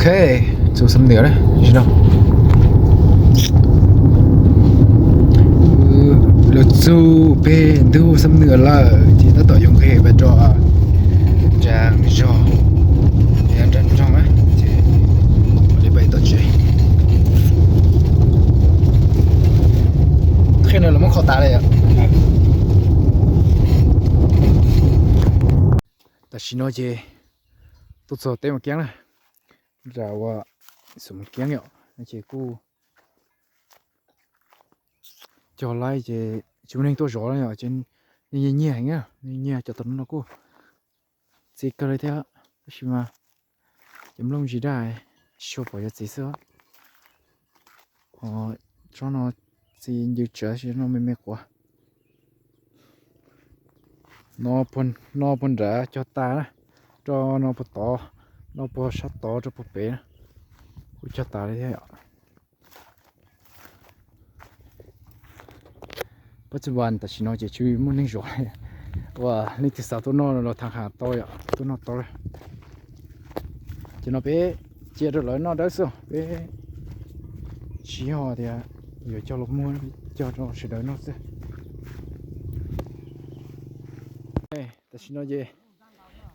Txug Xam Nwm na, no. Lug txug peg ntug Xam Nwm lawm ces tab tom yuav nqis pais rau nraag zog, nraag zog na, ces li pais tom tsev. Qhia no los muab kho tas li. Tam sim no ces tuaj txog teb Mas Kiab na, nram ua xum Mas Kiab yom, ces kuj cog laib ces tsis muaj neeg tuaj zov na yom, ces nyiag nyiag heev, nyiag nyiag cov tom no kuj txiv kawg li thiab, tab sis mas cov nplooj ntsis daj, tsis tshua pom yuav txiv xwb. Tsob no txiv ncw tsawv, tsob no me me quav. No puag nrad cog tas na, rau no puag tod, no puag sab tod rau puag pem na, kuj cog tas li thiab yom. Pab txi vas tam sim no ces tsis muaj neeg zov li, uas leej twg xav tuaj noj los thav has tau yom, tuaj noj tau li. Ces no peb cia rau lawv noj dawb xwb, peb tsis yog tias yuav cog los muag, cog rau sawv daws noj xwb. Tam sim no ces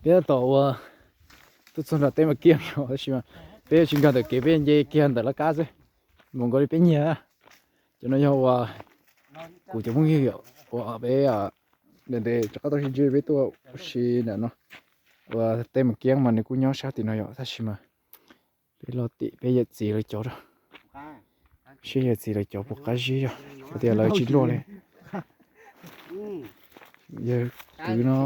peb tab tom ua tuaj txog nram teb Mas Kiab yom, tab sis mas peb tsis nkag ntawm kev, peb nce kiag ntawm laj kab xwb, mus nkaus li peb nyiag. Cov no yog uas kuv cov phooj ywg uas peb ntev ntev rov qab tau sib ntsib, peb tuaj ua si ntawm no. Uas teb Mas Kiab mas nws kuj nyob sab tim no yom, tab sis mas peb los tim peb yawm txiv lawv cov, seb yawm txiv lawv cov puas qab zib yom, tias lawv tsis luaj li. Yawg kwv no,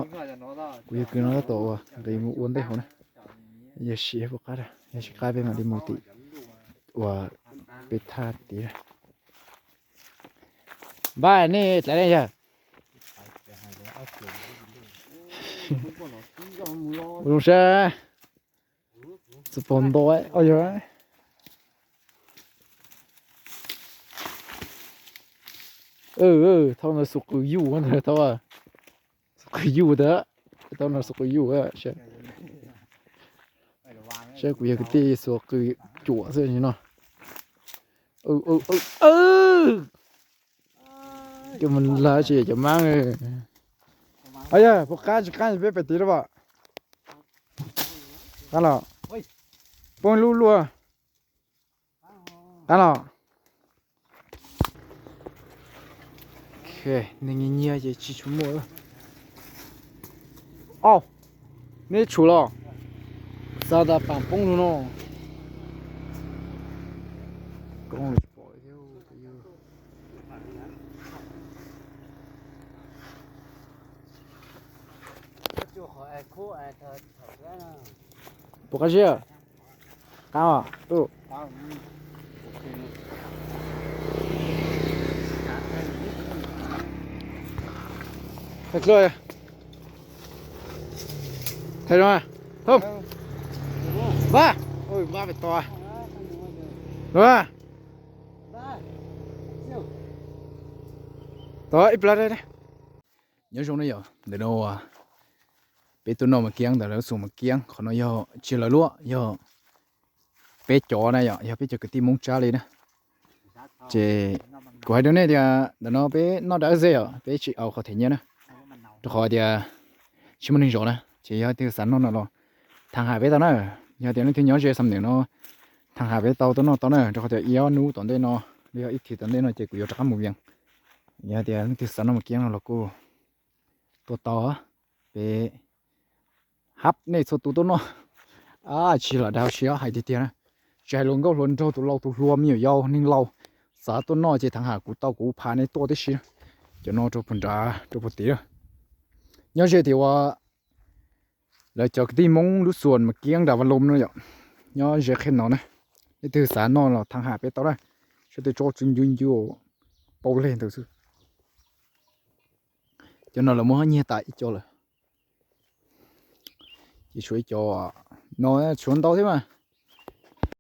kuv yawg kwv no tab tom uas nqis mus ua ntej hauv na. Yog siv puas qab, yog tsis qab peb mam li mus tim uas peb thaj tid. Npaj nej dlav ne yawg. Ua zoo saib. Txawj pom nto, o yog. Thaum no xuas qws yuj ntag, thaum xuas qws yuj ntag, thaum no xuas qws yuj. Saib kuv yawg kwv tij xuas qws cuam xwb no. Cov mus lawv tsis cov maab. Yog puas qab tsis qab peb pem tid lawm as. Qab los, poob lub luaj. Qab los. Neeg nyiag nyiag ces tsis tshua muaj. Au, neb tshum los? Xav tas paam poob lug no. Puas qab zib? Qab os. Thaij zoo, thov, npab, npab pem tod, tod ib plag. Nyob zoo na yom, ntawm no peb tuaj noj Mas Kiab ntawm lawv xum Mas Kiab, qhov no yog tsis yog lawv luaj, yog peb cov na yom, yog peb cov kwv tij Hmoob Tsab li na. Ces kuv hais rau nej tias ntawm no peb noj dawb ze os, peb tsis au qhov them nyiaj na, rau qhov tias tsis muaj neeg zov na. Ces yog leej twg xav noj no los thav has peb tau na. Yog tias leej twg nyob ze Xam Nwm no thav has peb tau tuaj noj tau na, rau qhov tias ib ob hnub tom ntej no, los yog ib thim tom ntej no ces kuv yuav rov qab mus Vias. Yog tias leej twg xav noj Mas Kiab no los kuj tuaj tau. Peb hab nej txhua tus tuaj noj. Tsis lam dag siab hais tiag tiag na, tsis hais luag nkauj hluas nraug, tus laus tus hluas, me nyuam yaus neeg laus, xav tuaj noj ces thav has kuv tau kuv pha nej tuaj tib si. Cov no rau puag nrad rau puag tid. Nyob ze tias uas lawv cov kwv tij Hmoob lub xum Mas Kiab nram Vaj Loos no yom, nyob ze qhia no na. Leej twg xav noj los thav has peb tau na. Saib tej tsob tsw ncw ncw, paub leg ntawd xwb. Cov no lawv muab nyiag tas ib co lawm. Ces tshuav ib co no, tshuav ntau thiab mas.